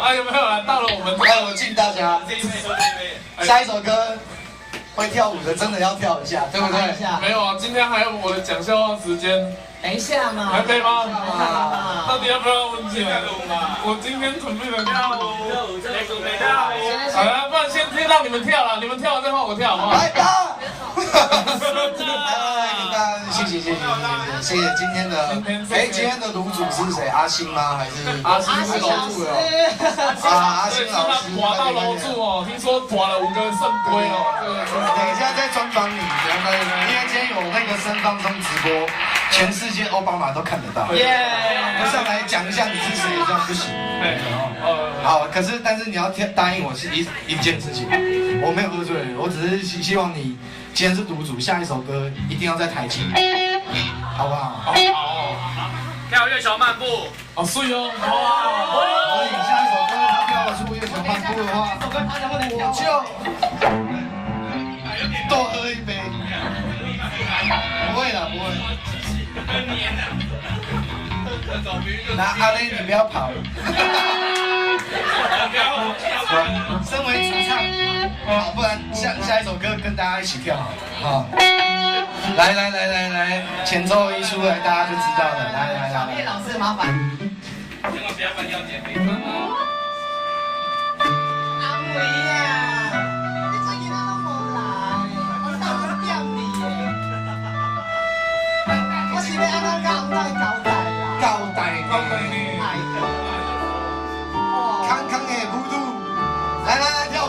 哎，有沒有啊？到了我們來，我敬大家。這一杯，這一杯。下一首歌會跳舞的，真的要跳一下，對不對？沒有啊，今天還有我的講笑話時間。等一下嘛。還可以嗎？嗎？到底要不要問進來？我今天準備了跳舞，跳舞。好了，不然先先讓你們跳了，你們跳完再換我跳，好不好？來吧。來來來，謝謝謝謝謝謝謝謝今天的，哎，今天的爐主是誰？阿星嗎？還是阿星是樓主哦。啊，阿星老師。刮到樓主哦，聽說刮了五個聖杯哦。等一下再專訪你，因為今天有那個生放鬆直播，全世界奧巴馬都看得到。耶！不上來講一下你是誰，這樣不行。對。好，可是但是你要答應我是一件事情，我沒有喝醉，我只是希望你。今天是獨主，下一首歌一定要在台前，好不好？好，跳月球漫步，好水哦！哇！所以下一首歌他跳得出月球漫步的話，我就多喝一杯。不會啦，不會。那阿雷，你不要跑。身為主唱。好，不然下下一首歌跟大家一起跳好了。好，來來來來來，前奏一出來，大家就知道了。來來來，小葉老師麻煩。千萬不要翻腰減肥。阿妹啊，你最近哪攏無來，我到處踮你的。我是欲按怎佮翁仔交代啦？交代，交代呢？哎康康的舞蹈，來來來，跳舞。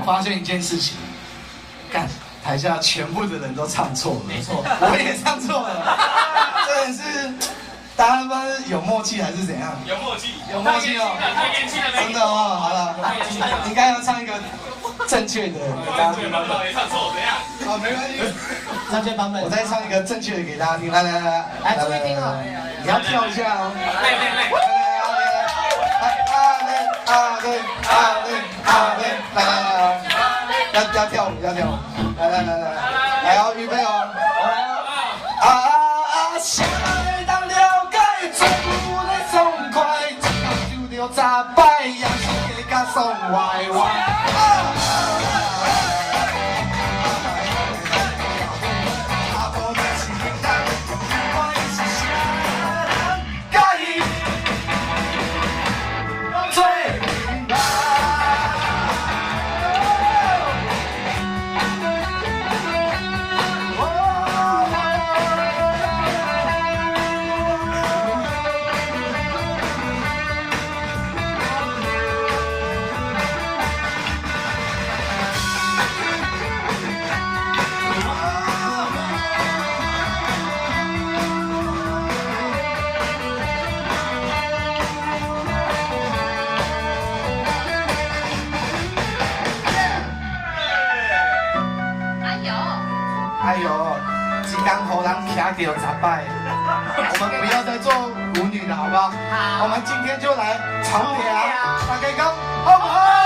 發現一件事情，幹，台下全部的人都唱錯了，沒錯，我也唱錯了，真的是，大家不知道是有默契還是怎樣？有默契，有默契哦，太年輕了，真的哦，好了，應該要唱一個正確的，大家聽。版本也唱錯，怎樣？好，沒關係，正確版本，我再唱一個正確的給大家聽，來來來，來注意聽哦，你要跳一下哦，來來來，阿嘞阿嘞阿嘞阿嘞，來來來來，要跳舞要跳舞，來來來來來。來哦，預備哦。啊啊！啥人會當了解？做舞咧爽快，一工就著十擺，也是會甲爽歪歪。啊，無就是人，看伊是啥人，佮伊做明白。哎呦，哎呦，一工予人徛著十擺，我們不要再做舞女了，好不好？好我們今天就來長條，大家講好不好？